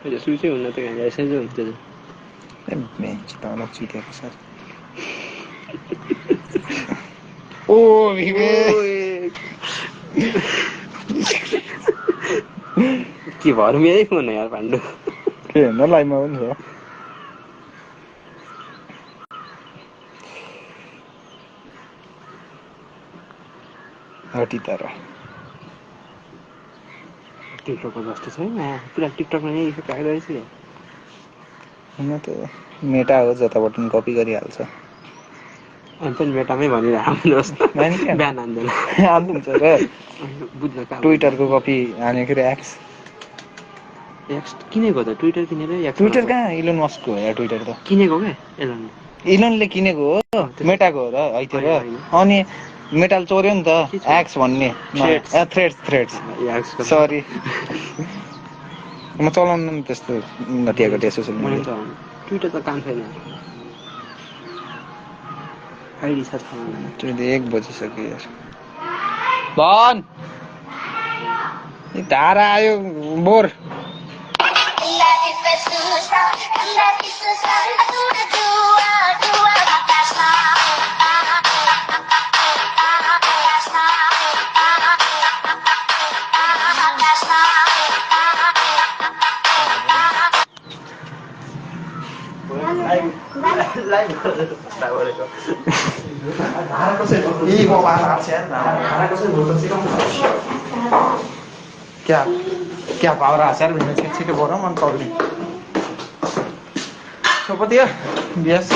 यो सुइसै हुन त कहाँ यसै हुन्छ ए बेन्च तल चितेको छ ओ भिमे के भर मेरै फोन यार पाण्डु के हेर्न लाइभमा पनि छ हटी तर टिकटकको जस्तो छैन पुरा टिकटकमा यही कागज रहेछ हुन त मेटा हो जताबाट पनि कपी गरिहाल्छ अनि पनि मेटामै भनिरहेको जस्तो नानी के बिहान हान्दैन हाल्नुहुन्छ र बुझ्न कहाँ ट्विटरको कपी हानेको रे एक्स एक्स किनेको त ट्विटर किनेर एक्स ट्विटर कहाँ इलोन मस्कको हो यार ट्विटर त किनेको क्या एलनले इलोनले किनेको हो मेटाको हो र हैतिर अनि मेटाल चोर्यो नि त एक्स भन्ने थ्रेड्स सरी म चलाउनु नि त्यस्तो घटिया घटिया सोसियल मिडिया ट्विटर त काम छैन आइडी छ त्यो 1 बजिसक्यो यार भन धारा आयो बोर क्या पावर हासिल छिटो बोर मन पर्ने छोपतियो बिएस